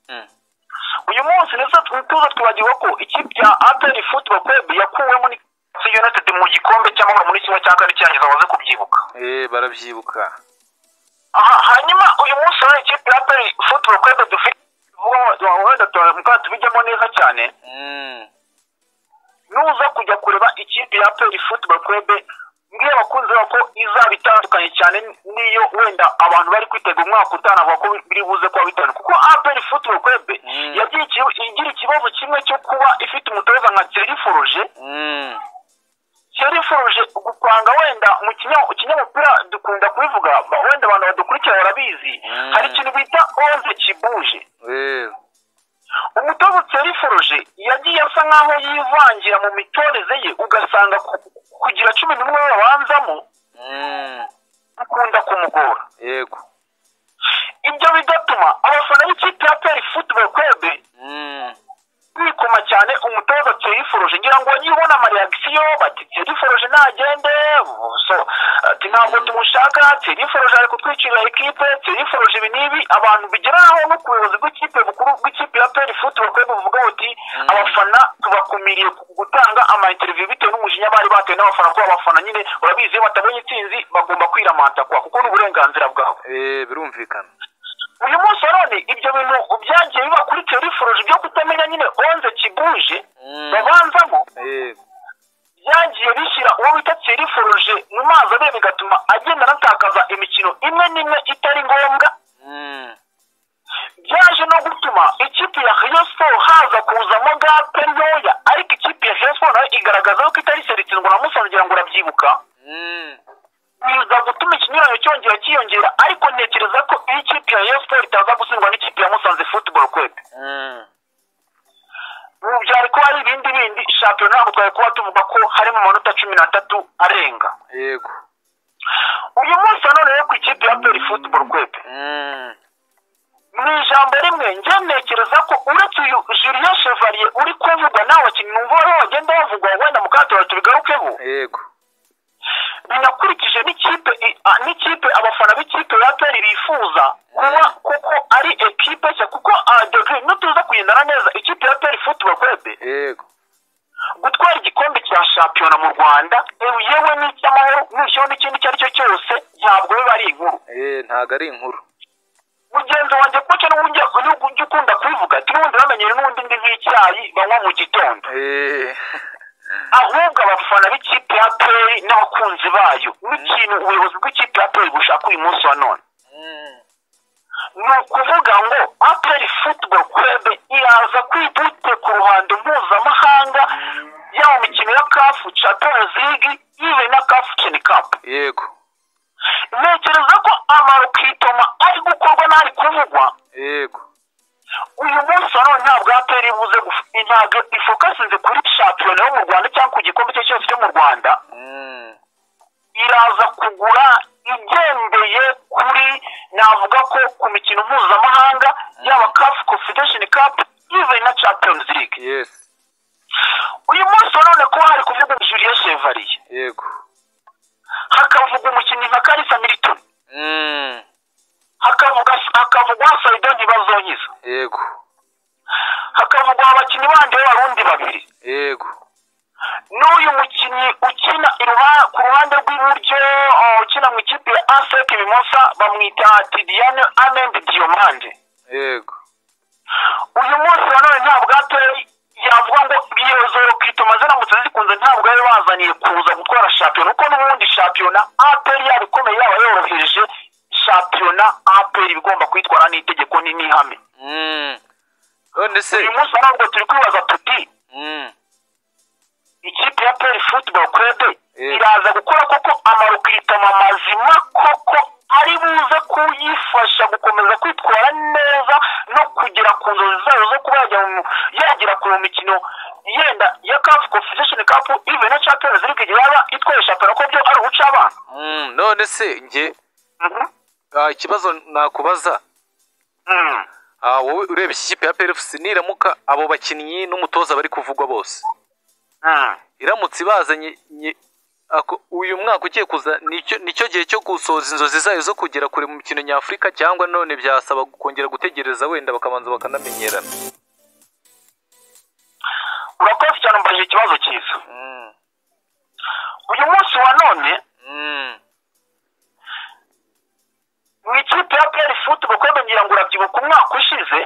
Uyu munsi ndetse tuza twibagirwa ko ikipe ya APR Football Club yakuwemo ni United mu gikombe cy'amahoro muri 1/4 cy'irangiza, baze kubyibuka. Barabyibuka. Aha, hanyuma uyu munsi rero ikipe ya APR Football Club dufite, wenda mukaba tubijyamo neza cyane. Nuza kujya kureba ikipe ya APR Football Club, mbwiye abakunzi babo ko izaba itandukanye cyane n'iyo wenda abantu bari kwitega umwaka utaha, navuga ko biri buze kuba bitandukanye, kuko APR Football Club yagiye igira ikibazo kimwe cyo kuba ifite umutoza nka Thierry Froger. Thierry Froger gupanga, wenda mu kinyamupira dukunda kubivuga, wenda abantu badukurikira barabizi, hari ikintu bita onze qui bouge. Umutoza Thierry Froger yagiye asa nkaho yivangira mu mitoreze ye, ugasanga kugira 11 babanzamo bikunda kumugora. Ibyo bigatuma abafana b'ikipe ya APR Football Club bikoma cyane umutoza Thierry Froger. Ngira ngo wagiye ubona ama réaction, bati Thierry Froger nagende, so ati ntabwo tumushaka, Thierry Froger ari kutwicira ekipe, Thierry Froger ibi n'ibi. Abantu bigera aho no ku buyobozi bw'ikipe bukuru bw'ikipe ya APR Football Club buvuga buti abafana tubakumiriye gutanga ama interview, bitewe n'umujinya bari batewe n'abafana, kuko abafana nyine urabizi, iyo batabonye intsinzi bagomba kwiramanta kwa, kuko ni uburenganzira bwabo. Birumvikana. Uyu munsi wa none ibyo bintu byagiye biba kuri Thierry Froger byo kutamenya nyine onze qui bouge babanzamo, byagiye bishyira uwo bita Thierry Froger mu mazi abiri, bigatuma agenda anatakaza imikino imwe n'imwe itari ngombwa. Byaje no gutuma ikipe ya Rayon Sport haza kuzamo gap ntoya, ariko ikipe ya Rayon Sport nayo igaragaza ko itari seritsindwa na Musanze, ngira ngo urabyibuka. Biza gutuma ikinyuranyo cyongera cyiyongera, ariko ntekereza ko iyo ikipe ya Rayon Sport itaza gutsindwa n'ikipe ya Musanze Football Club, ubu byari kuba ari ibindi bindi. Shampiyona ntabwo twari kuba tuvuga ko harimo amanota 13 arenga. Uyu munsi wa none rero ku ikipe ya APR Football Club, mu ijambo rimwe, njye ntekereza ko uretse uyu Julien Chevalier uri kuvugwa n'abakinnyi numva bariho bagenda bavugwa, wenda mu kato tubigarukeho, binakurikije n'ikipe abafana b'ikipe ya APR bifuza kuba kuko ari ekipe nshya, kuko Degree nutuza kugendana neza, ikipe ya APR Football Club gutwara igikombe cya shampiyona mu Rwanda, yewe n'icy'amahoro, nushyiraho n'ikindi icyo ari cyo cyose, ntabwo biba ari inkuru. Ntabwo ari inkuru. Mugenzi wanjye koca n'ubundi ujya ukunda kubivuga ati n'ubundi bamenyere n'ubundi ndi nk'icyayi banywa mu gitondo. Ahubwo abafana b'ikipe ya APR n'abakunzi bayo, n'ikintu ubuyobozi bw'ikipe ya APR bushaka uyu munsi wa none, ni ukuvuga ngo APR Football Club iraza kwitute ku ruhando mpuzamahanga, yaba mikino ya CAF Champions League, yewe na CAF Cup. Ntekereza ko ama recrutement ari gukorwa n'ari kuvugwa uyu munsi wa none, ntabwo APR ibuze, ntabwo ifocusinze kuri shampiyona yo mu Rwanda cyangwa ku gikombe icyo cyose cyo mu Rwanda. Iraza kugura igendeye kuri, navuga ko ku mikino mpuzamahanga, yaba CAF Confederation Cup, even na Champions League. Uyu munsi wa none kuba hari kuvuga Julien Chevalier, hakavuga umukinnyi nka Kalisa Milton, hakavugwa Saido Ntibazonkiza, hakavugwa abakinnyi bandi b'Abarundi babiri, n'uyu mukinnyi ukina ku ruhande rw'iburyo, ukina mu ikipe ya ASEC Mimosa, bamwita Tidiane Amende Diomande. Uyu munsi wa none ntabwo APR yavuga ngo izo recrutement ziramutse zikunze, ntabwo yari bazaniye kuza gutwara shampiyona, kuko n'ubundi shampiyona APR yaba ikomeye yaba yoroheje, shampiyona APR iba igomba kwitwara n'itegeko ni n'ihame. None se Uyu munsi ntabwo turi kwibaza tuti ikipe ya APR Football Club iraza gukora koko ama recrutement mazima koko ari buze kuyifasha gukomeza kwitwara neza no kugera ku nzozi zayo zo kuba yagera ku mikino yenda ya CAF Confederation Cup, even na Champions League, igihe yaba itwaye shampiyona, ko byo ari uguca abana. None se nge ikibazo nakubaza, wowe ureba iki kipe ya APR FC, niramuka abo bakinnyi n'umutoza bari kuvugwa bose, iramutse ibazanye Uyu mwaka ugiye kuza nicyo gihe cyo gusohoza inzozi zayo zo kugera kure mu mikino nyafurika, cyangwa none byasaba kongera gutegereza wenda bakabanza bakanamenyerana? Urakoze cyane, umbajije ikibazo cyiza. Uyu munsi wa none mu ikipe ya APR Football Club, ngira ngo urabyibuka umwaka ushize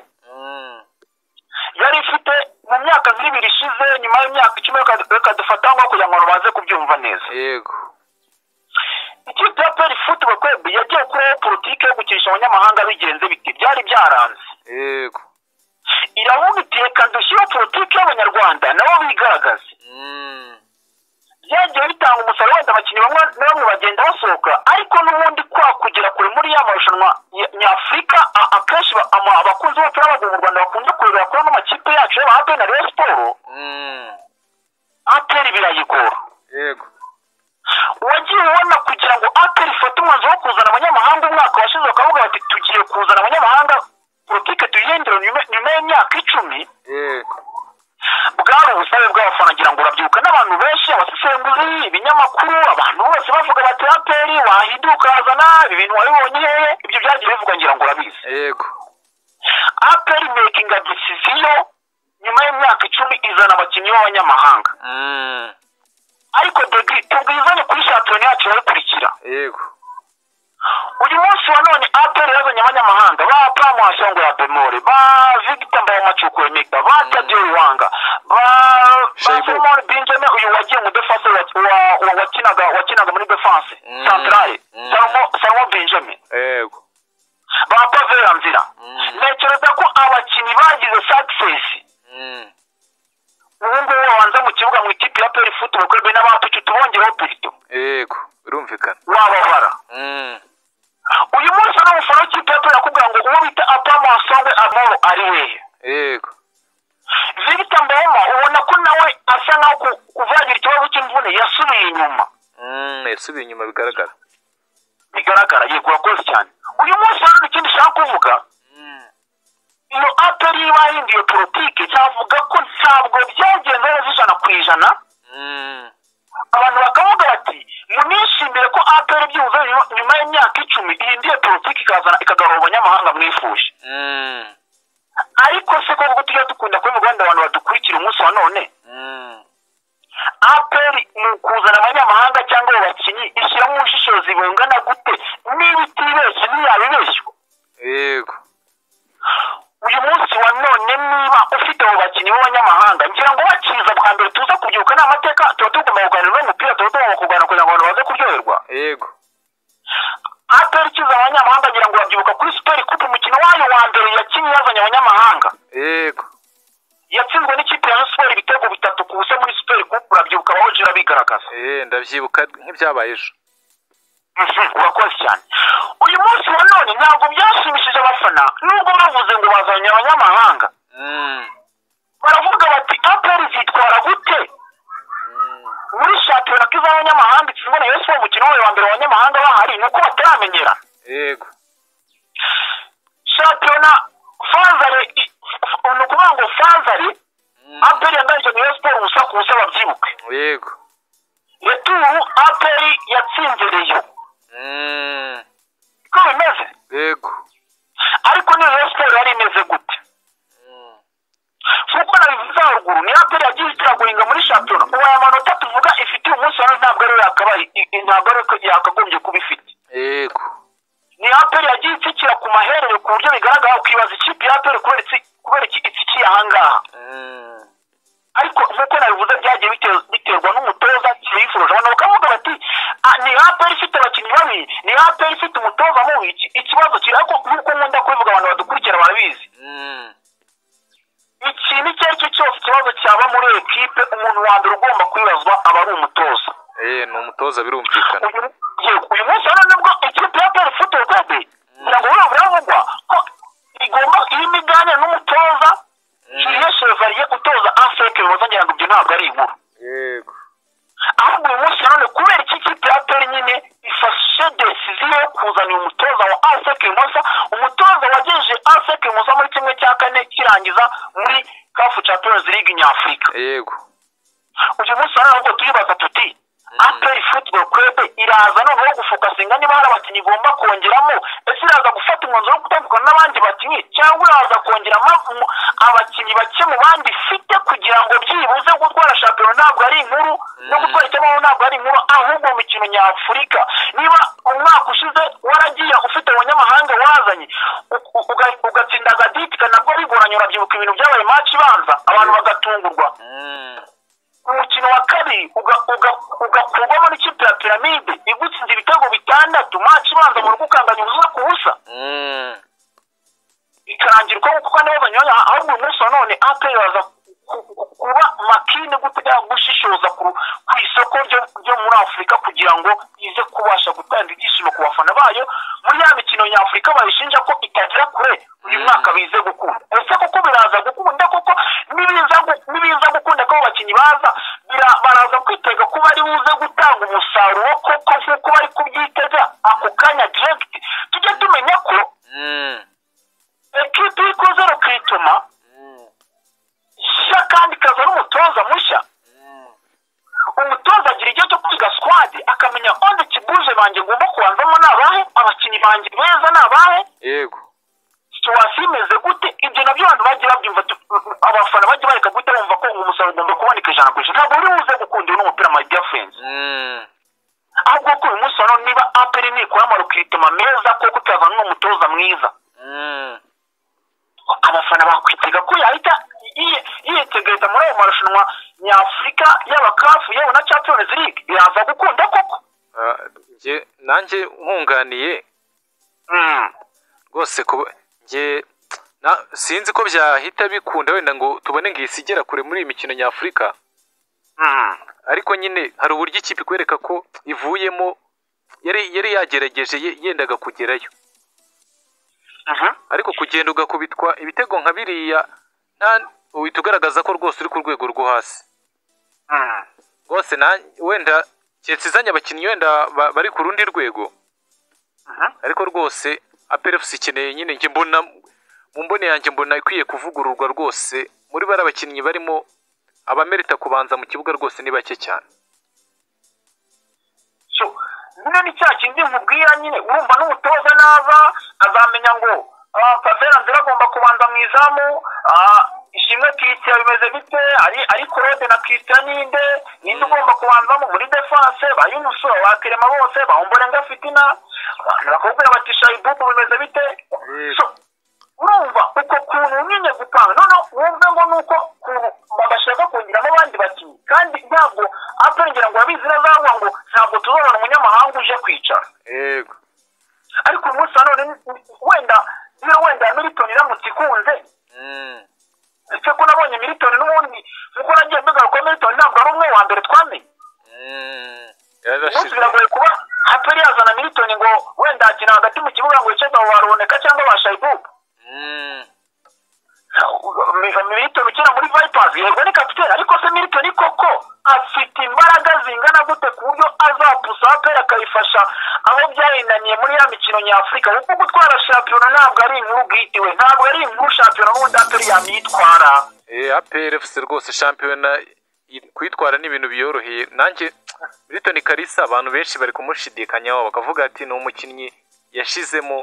yari ifite, mu myaka nk'ibiri ishize, nyuma y'imyaka 10, reka dufata nko kugira ngo baze kubyumva neza. Ikipe ya APR Football Club yagiye kuri politiki yo gukinisha abanyamahanga, bigenze biti byari byaranze. Iravuga iti reka dushyire politiki y'abanyarwanda nabo bigaragaze. Byagiye bitanga umusaruro, wenda abakinnyi bamwe na bamwe bagenda basohoka, ariko n'ubundi kwa kugera kure muri ya marushanwa nyafurika akenshi abakunzi b'umupira w'amaguru mu Rwanda bakunda kurebera kuri ano makipe yacu y'aba APR na Rayon Sports, APR birayigora. Wagiye ubona kugira ngo APR ifate umwanzuro wo kuzana abanyamahanga umwaka washize, bakavuga bati tugiye kuzana abanyamahanga, politike tuyihindure nyuma y'imyaka 10. Bwari ubusabe bw'abafana, ngira ngo urabyibuka, n'abantu benshi, abasesenguzi, ibinyamakuru, abantu bose bavuga bati APR wahinduka ukazana ibi bintu wabibonye hehe? Ibyo byagiye bivugwa, ngira ngo urabizi. APR making a decision nyuma y'imyaka 10 izana abakinnyi b'abanyamahanga. Ariko degri tubwizanye kuri shampiyona yacu irabikurikira. Uyu munsi wa none APR yazanye abanyamahanga ba Pamu ya Bemore, ba Victor Mbaoma Chukwuemeka, ba Taddeo Lwanga, ba Simon Benjamin, uyu wagiye mu defense wakinaga muri defense centrale, Salomon Benjamin. Ba Pavera Nzira. Ntekereza ko abakinnyi bagize success ubu ngubu babanza mu kibuga mu ikipe ya APR Football Club n'abapicu tubongereho Pirito. Yego, birumvikana. Wababara. Uyu munsi n'umufana w'ikipe ya APR akubwira ngo uwo bita Apama Wasongwe Amoro ari hehe? Victor Mbaoma ubona ko nawe asa nkaho kuva yagira ikibazo cy'imvune yasubiye inyuma. Yasubiye inyuma bigaragara. Bigaragara, yego, urakoze cyane. Uyu munsi hano ikindi nshaka kuvuga, iyo APR bahinduye politike, cyavuga ko ntabwo byagenze neza 100%. Abantu bakavuga bati munishimire ko APR byibuze nyuma y'imyaka 10 ihinduye politike ikazana ikagarura abanyamahanga mwifuje. Ariko se koko tujya dukunda kuba mu Rwanda, abantu badukurikira umunsi wa none, APR mu kuzana abanyamahanga cyangwa abo bakinnyi ishyiramo ubushishozi bungana gute? Niba itibeshye ntiyabibeshywa. Uyu munsi wa none niba ufite abo bakinnyi b'abanyamahanga, ngira ngo bakiza bwa mbere tuza kubyuka n'amateka, tuba tugomba kuganira n'umupira, tuba tugomba kuganira kugira ngo abantu baze kuryoherwa. APR ikiza abanyamahanga, ngira ngo babyibuka kuri Super Coupe, umukino wayo wa mbere yakinnye yazanye abanyamahanga. Yatsinzwe n'ikipe ya Sport ibitego 3-0 muri Super Coupe, urabyibuka abaho bigaragaza. Ndabyibuka nk'ibyabaye ejo. Urakoze cyane. Uyu munsi wa none ntabwo byashimishije abafana, nubwo bavuze ngo bazanye abanyamahanga. Baravuga bati APR zitwara gute muri shampiyona ko iz'abanyamahanga itsindwa na Rayon Sports umukino wayo wa mbere abanyamahanga bahari, nuko bataramenyera. Shampiyona fazare, ni ukuvuga ngo fazare APR yanganyije na Rayon Sports 0-0, babyibuke. Retour APR yatsinze Rayon. Ko bimeze? Ariko ni Rayon Sports yari imeze gute? Nkuko nabivuze haruguru, ni APR yagiye itiraguhinga muri shampiyona. Ubu aya manota tuvuga ifite uyu munsi wa ntabwo ariyo yakabaye, ntabwo ariyo yakagombye kuba ifite. Ni APR yagiye itsikira ku maherere ku buryo bigaragara, ukibaza ikipe ya APR kubera iki itsikiye aha ngaha. Ariko nkuko nabivuze byagiye biterwa n'umutoza Thierry. Abantu bakavuga bati ni APR ifite abakinnyi babi, ni APR ifite umutoza mubi, ikibazo kiri. Ariko nkuko nkunda kubivuga, abantu badukurikira barabizi. Ikintu icyo ari cyo cyose ikibazo cyaba muri ekipe, umuntu wa mbere ugomba kwibazwa aba ari umutoza. Ni umutoza, birumvikana. Uyu munsi hano nibwo ikipe ya APR Football Club, kugira ngo buriya biravugwa ko igomba irimo iganira n'umutoza Julien Chevalier utoza ASEC Mimosa, ngira ngo ibyo ntabwo ari inkuru. Ahubwo uyu munsi none kubera iki kipe ya APR nyine ifashe decision yo kuzana uyu mutoza wa ASEC Mimosa, umutoza wagejeje ASEC Mimosa muri 1/4 kirangiza muri CAF Champions League nyafurika. Uyu munsi none ahubwo turibaza tuti APR Football Club iraza noneho gufokasinga niba hari abakinnyi igomba kongeramo. Ese iraza gufata umwanzuro wo gutandukana n'abandi bakinnyi, cyangwa iraza kongeramo abakinnyi bake mu bandi ifite, kugira ngo byibuze gutwara shampiyona ntabwo ari inkuru, no gutwara icyamahoro ntabwo ari inkuru, ahubwo mu mikino nyafurika niba umwaka ushize waragiye ufite abanyamahanga wazanye ugatsinda agaditika, nabwo bigoranye. Urabyibuka ibintu byabaye match ibanza abantu bagatungurwa. Umukino wa kabiri ugakurwamo n'ikipe ya Piramide igutsinze ibitego 6, match ibanza mu rugo ukanganya ubusa ku busa, ikarangira uko kuko nibo banyuranya. Ahubwo uyu munsi wa none APR baza kuba makine gutega gushishoza ku isoko ryo muri Afurika, kugira ngo ize kubasha gutanga ibyishimo ku bafana bayo muri ya mikino nyafurika bayishinja ko itagera kure. Uyu mwaka bize gukunda. Ese koko biraza gukunda? Koko nibiza gukunda ko abakinnyi baza baraza kwitega ko bari buze gutanga umusaruro koko nk'uko bari kubyitega ako kanya direct? Tujye tumenya ko ekipi ikoze recruitment nshya kandi ikaza n'umutoza mushya. Umutoza agira igihe cyo kwiga squad, akamenya onze kibuje banjye ngomba kubanzamo ni abahe, abakinnyi banjye beza ni abahe, yego situation imeze gute. Ibyo nabyo abantu bagiye babyumva, abafana bagiye bareka guhita bumva ko umusaruro ugomba kuboneka 100%. Ntabwo uri buze gukunda uyu n'umupira, my dear friends. Ahubwo ko uyu munsi wa none niba APR nikora ama recruitment meza koko ikazana n'umutoza mwiza, abafana bakwitega ko yahita yitegereza muri ayo marushanwa nyafurika, yaba CAF yewe na Champions League. Biraza gukunda koko? Njye nanjye nkunganiye rwose, njye sinzi ko byahita bikunda wenda ngo tubone ngo isi igera kure muri iyi mikino nyafurika, ariko nyine hari uburyo ikipe ikwereka ko ivuyemo yari yagerageje yendaga kugerayo, ariko kugenda ugakubitwa ibitego nka biriya uhita ugaragaza ko rwose uri ku rwego rwo hasi rwose. Wenda keretse izanye abakinnyi wenda bari ku rundi rwego, ariko rwose APR FC ikeneye nyine, njye mbona mu mbone yanjye mbona ikwiye kuvugururwa rwose. Muri bari abakinnyi barimo abamerita kubanza mu kibuga rwose ni bake cyane. So nyine ni cya kindi nkubwira nyine, urumva n'umutoza naza azamenya ngo Pavera Nzira agomba kubanza mu izamu, Ishimwe Christian bimeze bite, ari Claude na Christian ninde ugomba kubanzamo muri defense, ba Yunusu, ba Kerema bose, ba Ombolenga Fitina, abantu bakubwira bati Shaibubu bimeze bite. So urumva uko kuntu nyine gupanga none wumve ngo nuko bagashaka kongeramo abandi bakinnyi, kandi ntabwo APR ngira ngo abizi neza ngo ntabwo tuzabona umunyamahanga uje kwicara. Yego, ariko uyu munsi none wenda niyo wenda Milton iramutse ikunze, ese ko nabonye Milton n'ubundi nkuko nagiye mbigaruka ko Milton ntabwo ari umwe wa mbere twamenye. Umunsi biragoye kuba APR yazana Milton ngo wenda akina hagati mu kibuga ngo yicaze abo baruboneka cyangwa ba Shaibubu. Milton ukina muri Vipers yego ni kapiteni, ariko se Milton koko afite imbaraga zingana gute ku buryo azapusa APR akayifasha aho byayinaniye muri ya mikino nyafurika? Kuko gutwara shampiyona ntabwo ari inkuru bwitiwe, ntabwo ari inkuru shampiyona n'ubundi APR yamyitwara. APR FC rwose shampiyona kuyitwara ni ibintu biyoroheye. Nanjye Milton Kalisa abantu benshi bari kumushidikanyaho bakavuga ati ni umukinnyi yashizemo,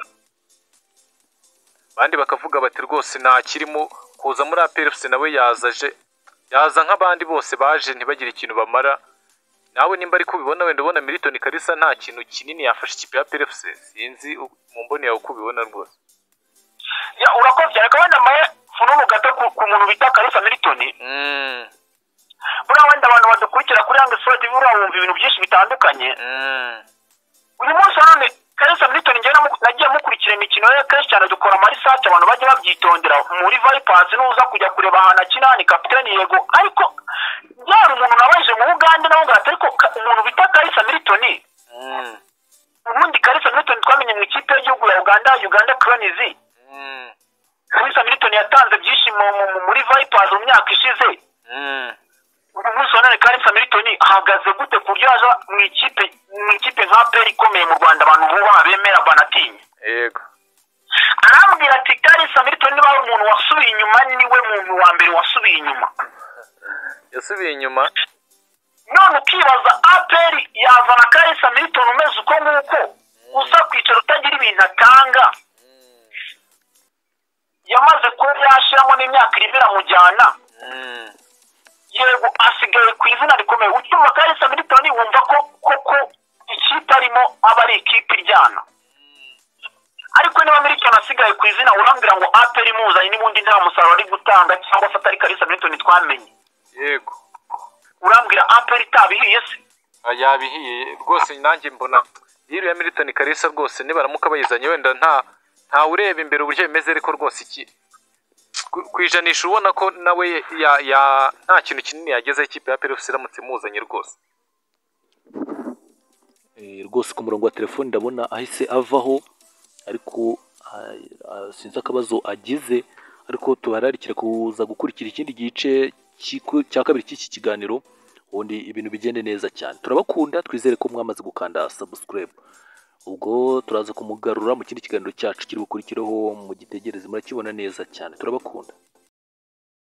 abandi bakavuga bati rwose ntakirimo kuza muri APR FC, nawe yazaje yaza nk'abandi bose baje ntibagire ikintu bamara. Nawe nimba ari kubibona wenda ubona Milton Kalisa nta kintu kinini yafashe ikipe ya APR FC, sinzi mu mboni yawe uko ubibona rwose. Ya urakoze cyane. Wenda maye fununu gato ku muntu bita Kalisa Milton. Buriya wenda abantu badukurikira kuri Young Sport TV bumva ibintu byinshi bitandukanye. Uyu munsi none Kalisa Milton njye nagiye mukurikira imikino ye kenshi cyane, dukora ama research abantu bajya babyitondera muri Vipers, nuza kujya kureba ahantu akina ni kapiteni yego, ariko yari umuntu nabaje mu Bugande nawe ngati ariko umuntu bita Kalisa Milton, ubundi Kalisa Milton twamenye mu ikipe y'igihugu ya Uganda, Uganda Cranes. Kalisa Milton yatanze byinshi muri Vipers mu myaka ishize. Uyu munsi wa none Kalisa Milton ahagaze gute ku buryo yaza mu ikipe nka APR ikomeye mu Rwanda abantu bubaha bemera banatinya? Yego, arambwira ati Kalisa Milton niba ari umuntu wasubiye inyuma niwe muntu wa mbere wasubiye inyuma. Yasubiye inyuma. None ukibaza, APR yazana Kalisa Milton umeze uko nguko, uza kwicara utagira ibintu atanga, yamaze kuba yashyiramo n'imyaka irimo iramujyana. Yego, asigaye ku izina rikomeye. Ucyumva Kalisa Milton wumva ko koko ikipe arimo aba ari ikipe iryana. Ariko niba Milton asigaye ku izina, urambwira ngo APR imuzanye n'ubundi nta musaruro ari gutanga, cyangwa se atari Kalisa Milton twamenye? Urambwira APR itabihiye se? Yabihiye rwose. Nanjye mbona deal ya Milton Kalisa rwose, nibaramuka bayizanye, wenda ntawe ureba imbere uburyo bimeze, ariko rwose iki ku ijanisha ubona ko nawe ya nta kintu kinini yagezeho ikipe ya APR FC iramutse imuzanye rwose. Rwose ku murongo wa telefoni ndabona ahise avaho, ariko sinzi akabazo agize. Ariko tubararikire kuza gukurikira ikindi gice cya kabiri cy'iki kiganiro, ubundi ibintu bigende neza cyane. Turabakunda, twizere ko mwamaze gukanda subscribe. Ubwo turaza kumugarura mu kindi kiganiro cyacu kiri bukurikireho, mugitegereze, murakibona neza cyane. Turabakunda.